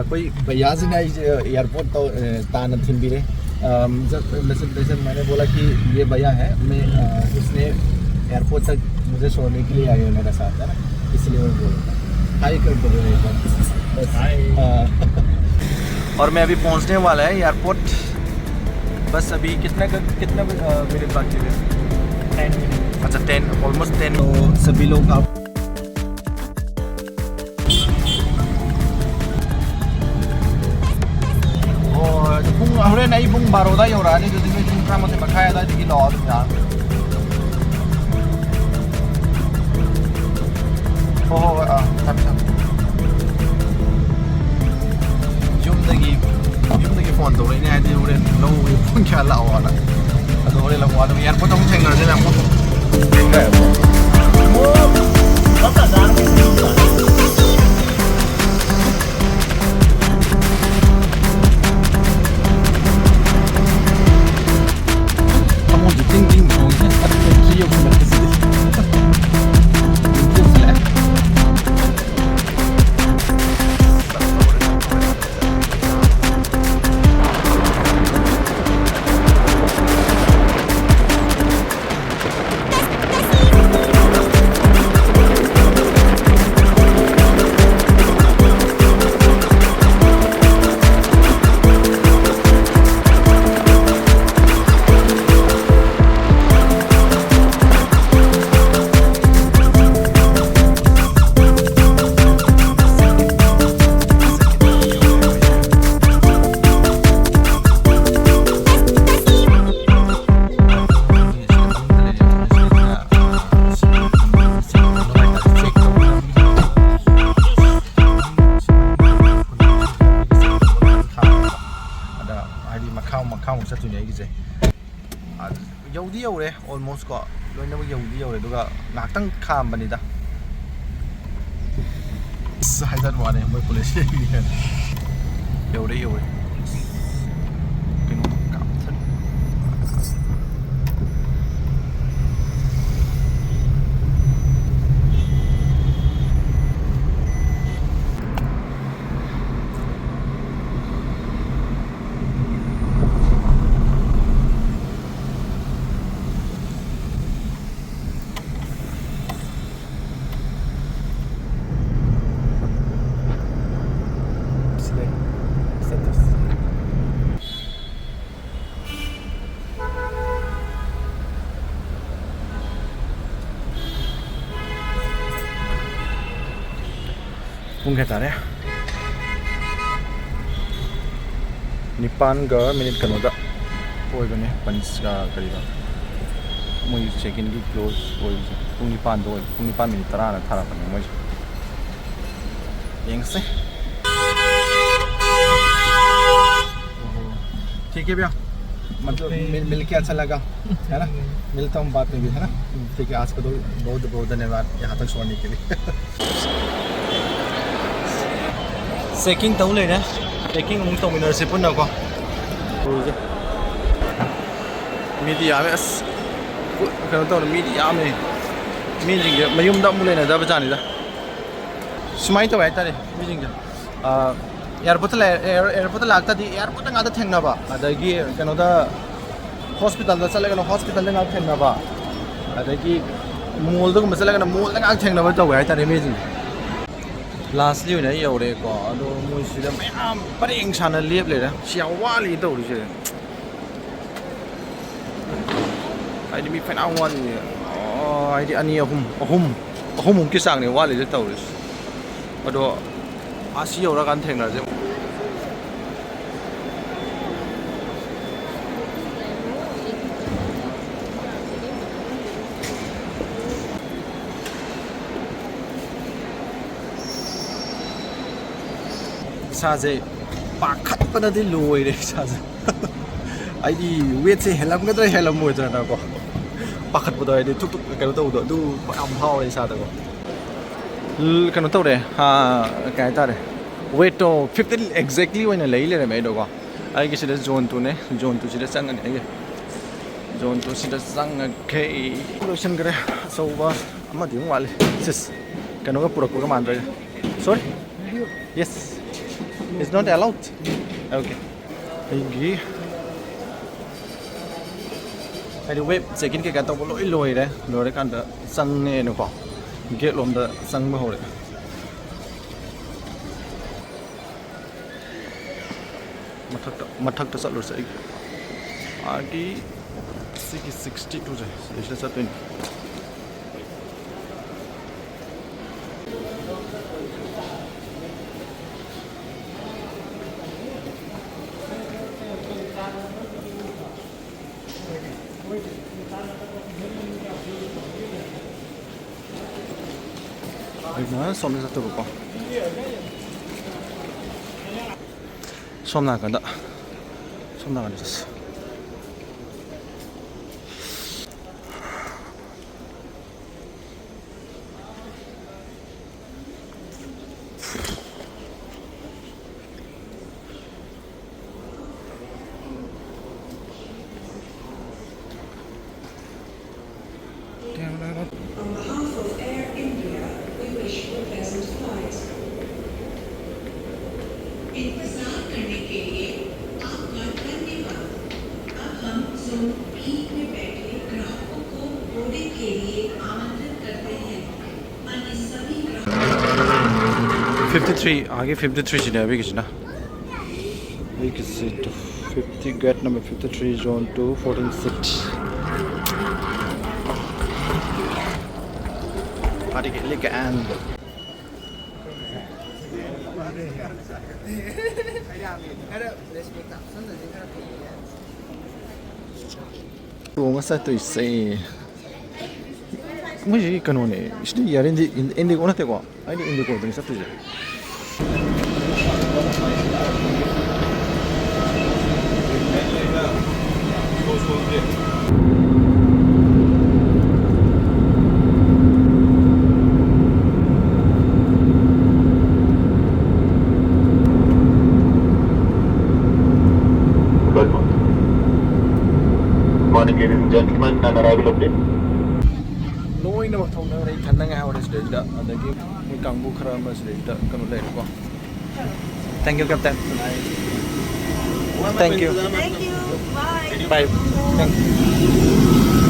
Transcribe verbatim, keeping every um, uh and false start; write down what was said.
ꯑꯩꯈꯣꯏ ꯚꯩꯌꯥꯁꯤꯅ ꯑꯩꯁꯦ ꯑꯦꯌꯥꯔꯄꯣꯔꯠ ꯇꯧ ꯑ, ꯇꯥꯟꯅ ꯊꯤꯟꯕꯤꯔꯦ. ꯑꯝ, जब मैं से मैंने बोला कि ये भैया है, मैं, अ, इसने एयरपोर्ट तक मुझे छोड़ने के लिए आए हैं मेरे साथ, है ना, इसलिए मैं बोल रहा था। हाय कर दो एक बार। बस। हाय। हाँ। और मैं अभी पहुंचने वाला है एयरपोर्ट। बस अभी कितना क- कितना अ, मिनट बाकी है? Ten minute. अच्छा, टेन, ऑलमोस्ट टेन। तो सभी लोग आप ꯑꯣ, ꯑꯗꯨ ꯄꯨꯡ, ꯍꯣꯔꯦꯟ ꯑꯩ ꯄꯨꯡ ꯕꯥꯔꯣ ꯑꯗꯥꯏ ꯌꯧꯔꯛꯑꯅꯤ, ꯑꯗꯨꯗꯤ ꯅꯣꯏ ꯄꯨꯡ ꯇꯔꯥꯃꯥꯊꯣꯏ ꯃꯈꯥꯏ ꯑꯗꯥꯏꯗꯒꯤ ꯂꯥꯛꯑꯣ ꯑꯗꯨꯝ ꯌꯥꯔꯅꯤ꯫ ꯍꯣꯏ, ꯍꯣꯏ, ꯍꯣꯏ, ꯑꯥ, ꯊꯝꯃꯦ, ꯊꯝꯃꯦ꯫ ꯌꯨꯝꯗꯒꯤ, ꯌꯨꯝꯗꯒꯤ ꯐꯣꯟ ꯇꯧꯔꯛꯏꯅꯦ ꯍꯥꯏꯗꯤ ꯍꯣꯔꯦꯟ ꯂꯧꯕꯒꯤ ꯄꯨꯡ ꯀꯌꯥ ꯂꯥꯛꯑꯣꯅ꯫ ꯑꯗꯣ ꯍꯣꯔꯦꯟ ꯂꯧꯕ ꯑꯗꯨꯝ ꯑꯦꯌꯥꯔꯄꯣꯔꯠꯇ ꯑꯃꯨꯛ ꯊꯦꯡꯅꯔꯁꯦ, ꯑꯦꯌꯥꯔꯄꯣꯔꯠꯇ꯫ ꯊꯃꯣꯏꯁꯦ ꯇꯤꯡ ꯇꯤꯡ ꯆꯣꯡꯉꯤꯁꯦ꯫ ꯑꯗꯨ ꯁꯤ ꯌꯧꯁꯤꯜꯂꯛꯄꯁꯤꯗꯤ꯫ ꯌꯧꯁꯤꯜꯂꯛꯑꯦ꯫ ꯑꯗ ꯍꯥꯏꯗꯤ ꯃꯈꯥ ꯃꯈꯥꯃꯨꯛ ꯆꯠꯇꯣꯏꯅꯦ ꯑꯩꯒꯤꯁꯦ꯫ ꯑꯗꯨ ꯌꯧꯗꯤ ꯌꯧꯔꯦ ꯑꯣꯜꯃꯣꯁ ꯀꯣ, ꯂꯣꯏꯅꯃꯛ ꯌꯧꯗꯤ ꯌꯧꯔꯦ, ꯑꯗꯨꯒ ꯉꯥꯏꯍꯥꯛꯇꯪ ꯈꯥꯝꯕꯅꯤꯗ꯫ ꯑꯁ, ꯍꯥꯏꯖꯕ ꯋꯥꯅꯦ ꯃꯣꯏ ꯄꯨꯂꯤꯁ꯫ ꯌꯧꯔꯦ, ꯌꯧꯔꯦ꯫ ꯀꯩꯅꯣ ꯀꯥꯞꯊꯠ- ꯄꯨꯡ ꯀꯌꯥ ꯇꯥꯔꯦ? ꯅꯤꯄꯥꯟꯒ ꯃꯤꯅꯤꯠ ꯀꯩꯅꯣꯗ ꯑꯣꯏꯕꯅꯦ, ꯄꯟꯁ ꯀꯔꯤꯕ, ꯃꯣꯏ ꯆꯦꯛ ꯏꯟꯒꯤ ꯀ꯭ꯂꯣꯖ ꯑꯣꯏꯕꯁꯦ ꯄꯨꯡ ꯅꯤꯄꯥꯟꯗ ꯑꯣꯏ꯫ ꯄꯨꯡ ꯅꯤꯄꯥꯟ ꯃꯤꯅꯤꯠ ꯇꯔꯥꯅ ꯊꯥꯔꯛꯄꯅꯦ ꯃꯣꯏꯁꯦ꯫ ꯌꯦꯡꯁꯦ꯫ ठीक है भैया, मतलब मिल, मिल के अच्छा लगा, है ना? मिलता हूँ बाद में भी, है ना? ठीक है, आज का तो बहुत बहुत धन्यवाद यहाँ तक छोड़ने के लिए। ꯆꯦꯛꯀꯤꯡ ꯇꯧ ꯂꯩꯔꯦ꯫ ꯆꯦꯛꯀꯤꯡ ꯑꯃꯨꯛ ꯇꯧꯃꯤꯟꯅꯔꯁꯤ ꯄꯨꯟꯅꯀꯣ꯫ ꯃꯤꯗꯤ ꯌꯥꯝꯃꯦ ꯑꯁ꯫ ꯀꯩꯅꯣ ꯇꯧꯔꯦ, ꯃꯤꯗꯤ ꯌꯥꯝꯃꯦ꯫ ꯃꯤꯁꯤꯡꯁꯦ ꯃꯌꯨꯝꯗ ꯑꯃꯨꯛ ꯂꯩꯅꯗꯕ ꯖꯥꯠꯅꯤꯗ꯫ ꯁꯨꯃꯥꯏꯅ ꯇꯧꯋꯦ ꯍꯥꯏꯇꯥꯔꯦ ꯃꯤꯁꯤꯡꯁꯦ꯫ ꯑꯦꯌꯥꯔꯄꯣꯔꯠꯇ ꯂꯩ ꯑꯦꯌꯥꯔꯄꯣꯔꯠꯇ ꯂꯥꯛꯇꯗꯤ ꯑꯦꯌꯥꯔꯄꯣꯔꯠꯇ ꯉꯥꯛꯇ ꯊꯦꯡꯅꯕ, ꯑꯗꯒꯤ ꯀꯩꯅꯣꯗ ꯍꯣꯁꯄꯤꯇꯥꯜꯗ ꯆꯠꯂꯒꯅ ꯍꯣꯁꯄꯤꯇꯥꯜꯗ ꯉꯥꯛ ꯊꯦꯡꯅꯕ, ꯑꯗꯒꯤ ꯃꯣꯜꯗꯒꯨꯝꯕ ꯆꯠꯂꯒꯅ ꯃꯣꯜꯗ ꯉꯥꯛ ꯊꯦꯡꯅꯕ ꯇꯧꯋꯦ ꯍꯥꯏꯇꯥꯔꯦ ꯃꯤꯁꯤꯡꯁꯦ꯫ ꯂꯥꯁꯂꯤ ꯑꯣꯏꯅ ꯑꯩ ꯌꯧꯔꯦꯀꯣ꯫ ꯑꯗꯣ ꯃꯣꯏꯁꯤꯗ ꯃꯌꯥꯝ ꯄꯔꯦꯡ ꯁꯥꯅ ꯂꯦꯞ ꯂꯩꯔꯦ꯫ ꯁꯤ ꯌꯥꯝ ꯋꯥꯠꯂꯤ ꯇꯧꯔꯤꯁꯦ꯫ ꯍꯥꯏꯗꯤ ꯃꯤ ꯐꯅꯌꯥꯝ ꯋꯥꯠꯂꯤ꯫ ꯑꯣ, ꯍꯥꯏꯗꯤ ꯑꯅꯤ, ꯑꯍꯨꯝ, ꯑꯍꯨꯝ, ꯑꯍꯨꯝꯃꯨꯛꯀꯤ ꯆꯥꯡꯅꯦ ꯋꯥꯠꯂꯤꯁꯦ ꯇꯧꯔꯤꯁꯦ꯫ ꯑꯗꯣ ꯑꯁꯤ ꯌꯧꯔꯀꯥꯟꯗ ꯊꯦꯡꯅꯔꯁꯦ꯫ ꯏꯁꯥꯁꯦ ꯄꯥꯈꯠꯄꯅꯗꯤ ꯂꯣꯏꯔꯦ ꯏꯁꯥꯁꯦ꯫ ꯑꯩꯗꯤ ꯋꯦꯠꯁꯦ ꯍꯦꯜꯂꯝꯒꯗ꯭ꯔꯥ ꯍꯦꯜꯂꯝꯃꯣꯏꯗ꯭ꯔꯅꯀꯣ, ꯄꯥꯈꯠꯄꯗꯣ ꯍꯥꯏꯗꯤ ꯊꯨꯛ ꯊꯨꯛ ꯀꯩꯅꯣ ꯇꯧꯕꯗꯣ ꯑꯗꯨ ꯌꯥꯝ ꯐꯥꯎꯔꯦ ꯏꯁꯥꯗꯀꯣ꯫ ꯀꯩꯅꯣ ꯇꯧꯔꯦ, ꯀꯩ ꯍꯥꯏꯇꯥꯔꯦ, ꯋꯦꯠꯇꯣ ꯐꯤꯐꯇꯤꯟ ꯑꯦꯛꯖꯦꯛꯂꯤ ꯑꯣꯏꯅ ꯂꯩ ꯂꯩꯔꯝꯃꯦ ꯑꯩꯗꯣꯀꯣ꯫ ꯑꯩꯒꯤ ꯁꯤꯗ ꯖꯣꯟ ꯇꯨꯅꯦ, ꯖꯣꯟ ꯇꯨꯁꯤꯗ ꯆꯪꯉꯅꯤ ꯑꯩꯒꯤ꯫ ꯖꯣꯟ ꯇꯨꯁꯤꯗ ꯆꯪꯉꯒꯦ꯫ ꯂꯣꯏꯁꯤꯟꯈ꯭ꯔꯦ꯫ ꯑꯆꯧꯕ ꯑꯃꯗꯤ ꯑꯃꯨꯛ ꯋꯥꯠꯂꯤ꯫ ꯁꯤꯁ, ꯀꯩꯅꯣꯒ ꯄꯨꯔꯛꯄꯒ ꯃꯥꯟꯗ꯭ꯔꯦ꯫ Sorry? Yes. It's not allowed? Okay. ꯑꯩꯒꯤ ꯍꯥꯏꯗꯤ ꯋꯦꯠ ꯆꯦꯛ ꯏꯟ ꯀꯩꯀꯥ ꯇꯧꯕ ꯂꯣꯏ ꯂꯣꯏꯔꯦ꯫ ꯂꯣꯏꯔꯀꯥꯟꯗ ꯆꯪꯉꯦꯅꯀꯣ, ꯒꯦꯠ ꯂꯣꯝꯗ ꯆꯪꯕ ꯍꯧꯔꯦ꯫ ꯃꯊꯛꯇ ꯃꯊꯛꯇ ꯆꯠꯂꯨꯔꯁꯦ꯫ ꯑꯩ ꯃꯥꯒꯤ ꯁꯤꯒꯤ ꯁꯤꯛꯁꯇꯤ ꯇꯨꯁꯦ ꯁꯤꯗꯩꯁꯤꯗ ꯆꯠꯇꯣꯏꯅꯤ꯫ ꯑꯩꯅ ꯁꯣꯝꯗ ꯆꯠꯇꯧꯕꯀꯣ꯫ ꯁꯣꯝ ꯅꯥꯀꯟꯗ, ꯁꯣꯝ ꯅꯥꯀꯟꯗ ꯆꯠꯁꯤ꯫ On behalf of Air India, we wish you a pleasant flight. इंतजार करने के लिए आपका धन्यवाद। अब हम जोन बी में बैठे ग्राहकों को बोर्डिंग के लिए आमंत्रित करते हैं। अन्य सभी ग्राहक फिफ्टी थ्री, आगे फिफ्टी थ्री ꯁꯤꯅꯦ ꯑꯩꯈꯣꯏꯒꯤꯁꯤꯅ꯫ ꯑꯩꯒꯤꯁꯤ fifty, gate number fifty three, zone two, fourteen seat. ꯐꯥꯗꯤ ꯀꯦꯂꯤ ꯀꯦꯟ꯫ ꯇꯣꯡꯉ ꯆꯠꯇꯣꯏꯁꯦ꯫ ꯃꯣꯏꯁꯤ ꯀꯩꯅꯣꯅꯦ, ꯁꯤꯗꯤ Air Indi-, ꯏꯟ-, IndiGo ꯅꯠꯇꯦꯀꯣ? ꯑꯩꯗꯤ IndiGoꯗꯅꯤ ꯆꯠꯇꯣꯏꯁꯦ꯫ Good morning, ladies and gentlemen, an arrival update. ꯂꯣꯏꯅꯃꯛ ꯊꯣꯡꯅꯈ꯭ꯔꯦ, ꯏꯊꯟꯗ ꯉꯥꯏꯍꯧꯔꯦ ꯁꯤꯗꯩꯁꯤꯗ꯫ ꯑꯗꯒꯤ ꯃꯣꯏ ꯀꯥꯡꯕꯨ ꯈꯔ ꯑꯃ ꯁꯤꯗꯩꯁꯤꯗ ꯀꯩꯅꯣ ꯂꯩꯔꯦꯀꯣ꯫ Thank you, Captain. Thank you. Thank you. Bye. Bye. Thank you.